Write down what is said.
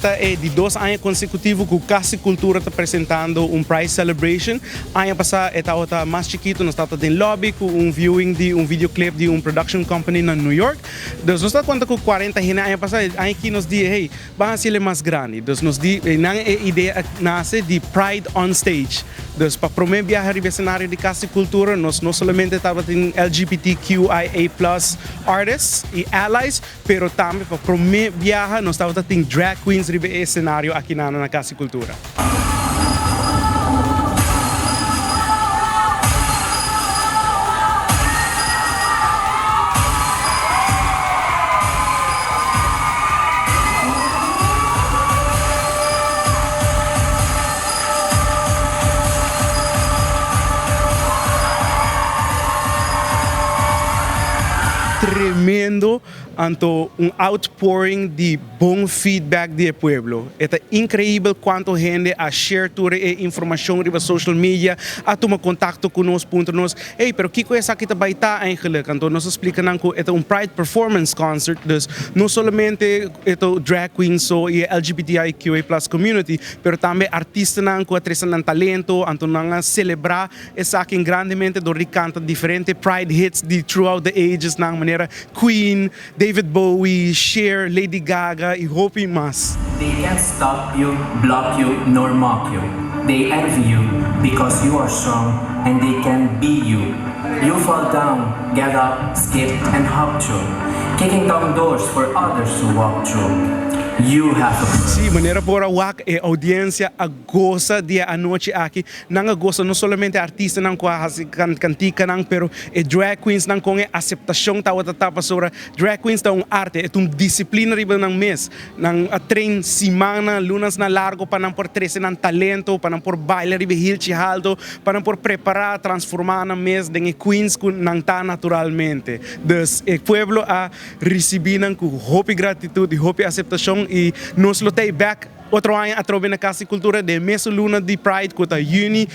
ta e di dos aña consecutivo cu Cas di Cultura ta presentando un Pride Celebration. Aña pasa e tabata mas chikito, nos tabata den lobby cu un viewing di un videoclip di un production company na New York. Dus nos ta conta cu 40 hende aña pasa, e aña aki nos di hey, ban haciel e mas grandi. Dus nos di, nan e idea a nace di Pride on Stage. Dus pa prome biaha riba e scenario di Cas di Cultura nos no solamente tabatin LGBTQIA plus artists y allies, Pero tambe pa prome biaha nos tabata tin drag queens riba e escenario aki na na Cas di Cultura. Tremendo Anto un outpouring di bon feedback di e pueblo. E ta increibel cuanto hende a share tur e informacion riba social media, a tuma contacto cu nos, puntra nos, Hey, pero kico esaki ta bay ta eigenlijk? Anto nos a splica nan cu e ta un Pride Performance Concert, dus no solamente e ta drag queens so y e LGBTIQA plus community, pero tambe artistanan cu a trece nan talento, anto nan a celebra esaki grandemente door di canta diferente Pride hits di throughout the ages nan manera Queen, David Bowie, Cher, Lady Gaga y hopi mas. They can't stop you, block you, nor mock you. They envy you because you are strong and they can't be you. You fall down, get up, skip and hop through, kicking down doors for others to walk through. You have a purpose. Sí, manera por a wak e audiencia a goza di e anochi aki. Nan a gosa no solamente artistanan ku a hasi kantikanan, pero e drag queensnan kon e aseptashon tabata ta pasobra drag queens ta un arte, e ta un disiplina riba nan mes. Nan a train simannan, lunasnan largo pa nan por trese nan talento, pa nan por baila riba e hilchi halto, pa nan por prepará, transformá nan mes den e queens ku nan ta naturalmente. Dus e pueblo a risibí nan ku hopi gratitut i hopi aseptashon i nos lo ta ei bèk. Otro aña atrobe na Cas di Cultura den mesun luna di Pride cu ta juni.